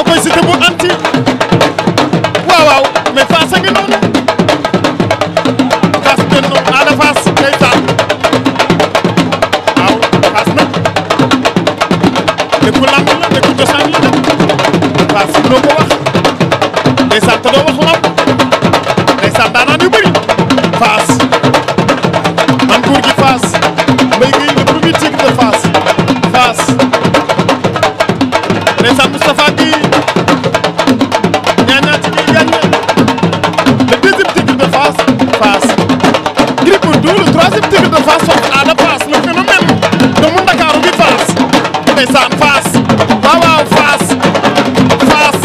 koy Siteu bu anti waaw waaw mais Fass a ngi noonu Fass gën noonu Ada Fass day taal waaw Fass nag dëkku lamb la dëkku cosaan la nag Fass noo ko wax ndeysaan te doo wax lamb ndeysaan daanaan yu bëri Fass man góor gi Fass Mbaye Gueye le premier tigre de Fass Fass ndeysaan Moustapha Gueye ñaañaati Gueye gagné le deuxième tigre de Fass Fass Gris Bordeaux le troisième tigre de Fass sox Ada Fass le phénomène doomu Ndakaaru bi Fass ndeysaan Fass waaw waaw Fass Fass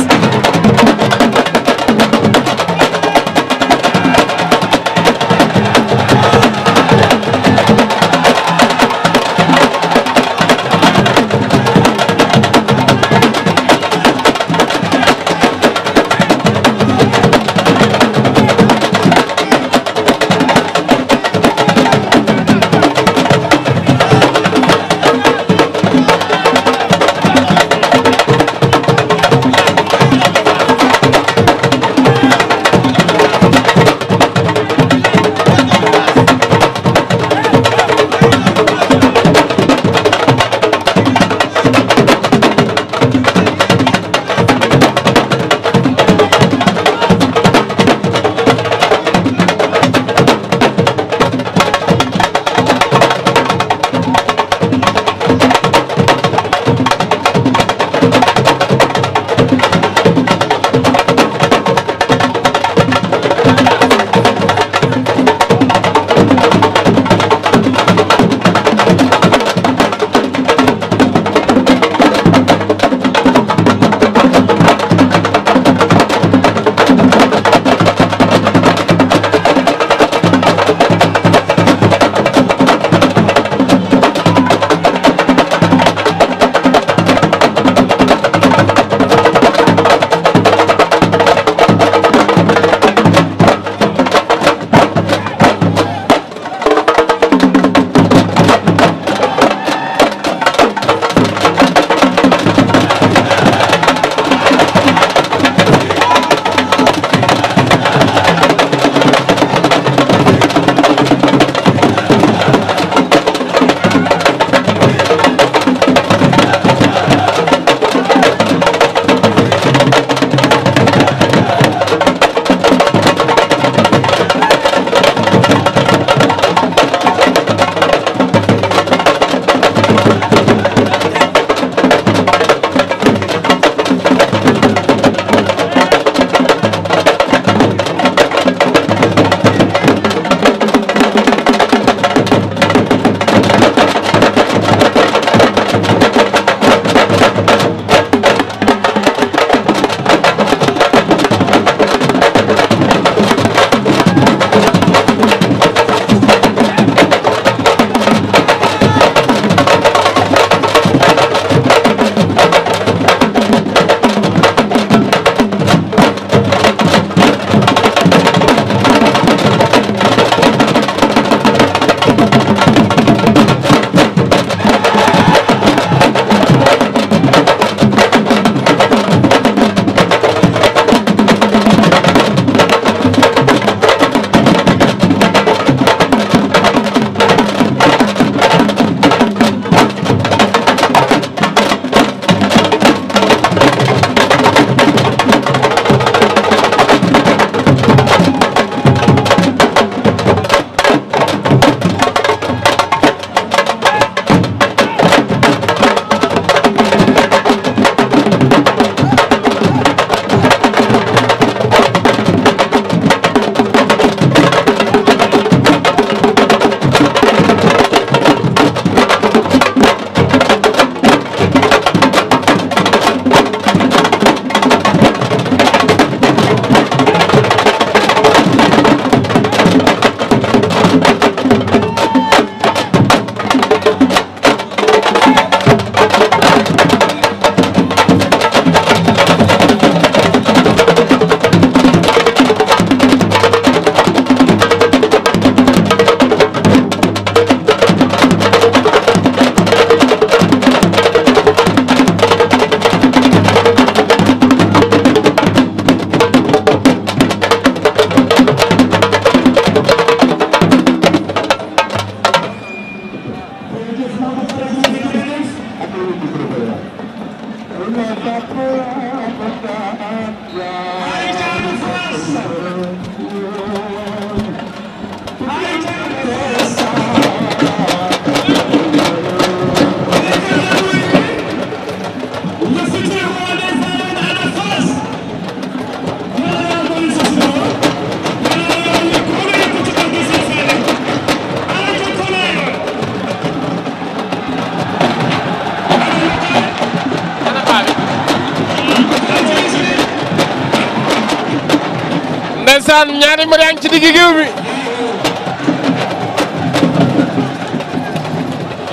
ndeysaan ñaari mbër yaa ngi ci digg géew bi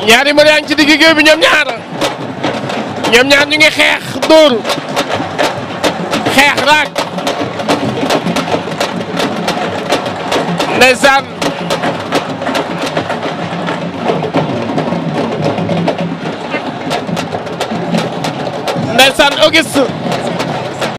ñaari mbër yaa ngi ci digg géew bi ñoom ñaar ñu ngi xeex dóor xeex raak ndeysaan ndeysaan Auguste